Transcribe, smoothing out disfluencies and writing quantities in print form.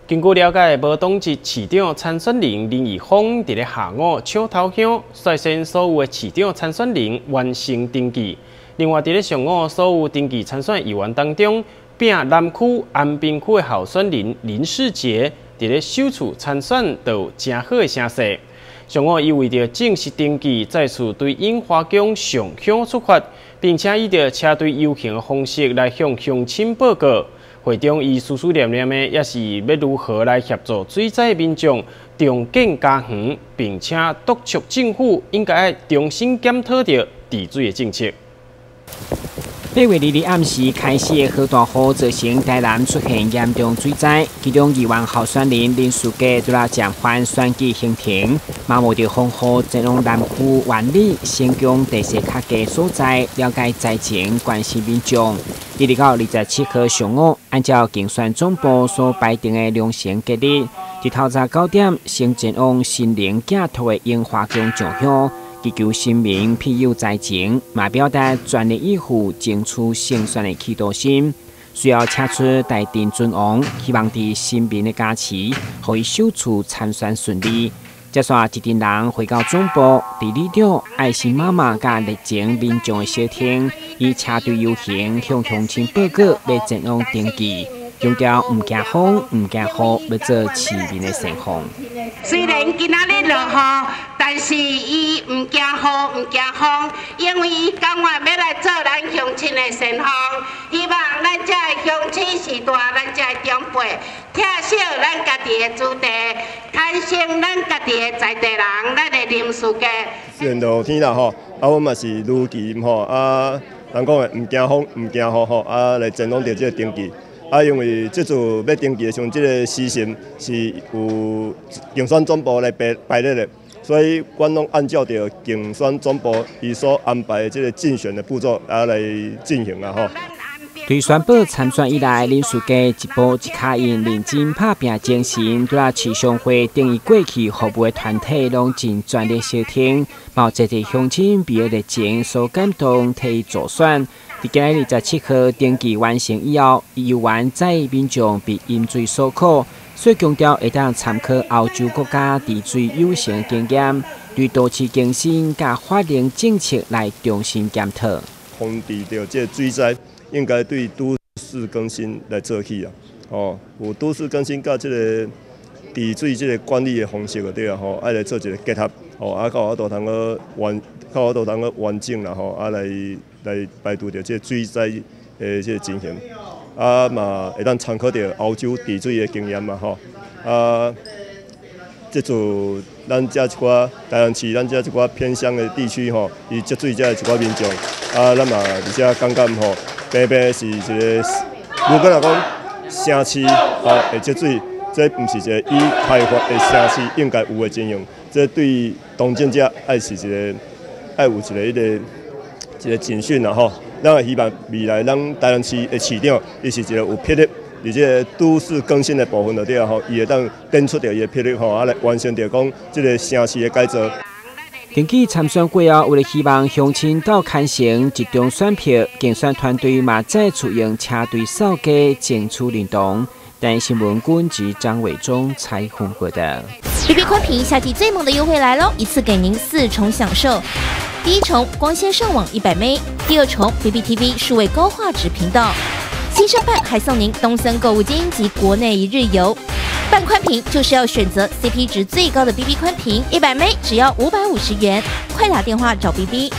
根據了解，無黨籍市長參選人林義峰佇咧下午搶頭香，率先所有的市長參選人完成登記。另外，佇咧上午所有登記參選議員當中，拚南區、安平區的候選人林世杰，佇咧首次參選就有誠好的聲勢。上午，伊為著正式登記，再次對櫻花宮上香出發，並且以著車隊遊行的方式來向鄉親報告。會中，伊思思念念的，也是欲如何來協助水災民眾重建家園，並且督促政府應該愛重新檢討著治水的政策。8月2日暗時開始的豪大雨，造成台南出現嚴重水災。其中議員候選人林士傑拄仔暫緩選舉行程，嘛冒著風雨前往南區萬里、新疆地勢較低所在，了解災情，關心民眾。一直到27號上午，按照競選總部所排定的流程隔日，佇透早9點，先前往神靈寄託的櫻花宮上香，祈求神明庇佑災情，嘛表達全力以赴爭取勝選的企圖心。隨後請出大陣尊王，希望佇神明的加持，予伊首次參選順利。接煞一陣人回到總部，佇里長愛心媽媽佮熱情民眾的相挺，以車隊遊行向鄉親報告，欲前往登記，強調毋驚風，毋驚雨，欲做市民的先鋒。雖然今仔日落雨，但是伊毋驚雨，毋驚風，因為伊甘願欲來做咱鄉親的先鋒。希望咱這个鄉親序大，咱這个長輩，疼惜咱家己的子弟，牽成咱家己的在地人，咱的林士傑。雖然落雨天啦吼，啊，阮嘛是如期吼，啊，人講的毋驚風，毋驚雨吼，啊，來前往著這个登記。啊，因為這次欲登記的時陣，這個時辰是有競選總部來排排列的，所以阮攏按照著競選總部伊所安排的這個競選的步驟啊來進行啦吼。對宣布參選以來，林士傑一步一跤印，認真拍拚精神，拄仔市商會等伊過去服務的團體攏盡全力相挺，嘛有濟濟鄉親被伊熱情所感動，替伊助選。佇今日27號登記完成以後，伊猶原在意民眾被淹水所苦，所以強調會當參考歐洲國家治水有成經驗，對都市更新佮法令政策來重新檢討。防治著這個水災，應該對都市更新來做起啊！哦，有都市更新佮這個治水這個管理的方式就對啊，吼，愛來做一個結合，吼，啊，較有法度通閣完，較有法度通閣完整啦，吼，啊，來來排除著這個水災的這個情形，啊嘛會當參考著歐洲治水的經驗嘛，吼，啊，這次咱遮一寡台南市，咱遮一寡偏鄉的地區吼，伊積水遮的一寡民眾，啊，咱嘛而且感覺吼，平平是一個，如果若講城市吼會積水，這毋是一個已開發的城市應該有的情形，這對當政者愛是一個愛有一個彼個一個警訊啦吼。咱也希望未來咱台南市的市長，伊是一個有魄力，佇這個都市更新的部分內底吼，伊會當展出著伊的魄力吼，啊來完成著講這個城市的改造。登記參選過後，為了希望鄉親鬥牽成集中選票，競選團隊嘛再次用車隊掃街爭取認同。台新聞軍及張偉忠採訪報道。 B B 寬頻夏季最猛的優惠來嘍！一次給您四重享受。第一重光纖上網100 M，第二重 B B T V 數位高畫質頻道，新設辦還送您東森購物金及國內一日遊。辦寬頻就是要選擇 CP 值最高的 B B 寬頻，100 M 只要550元，快打電話找 B B。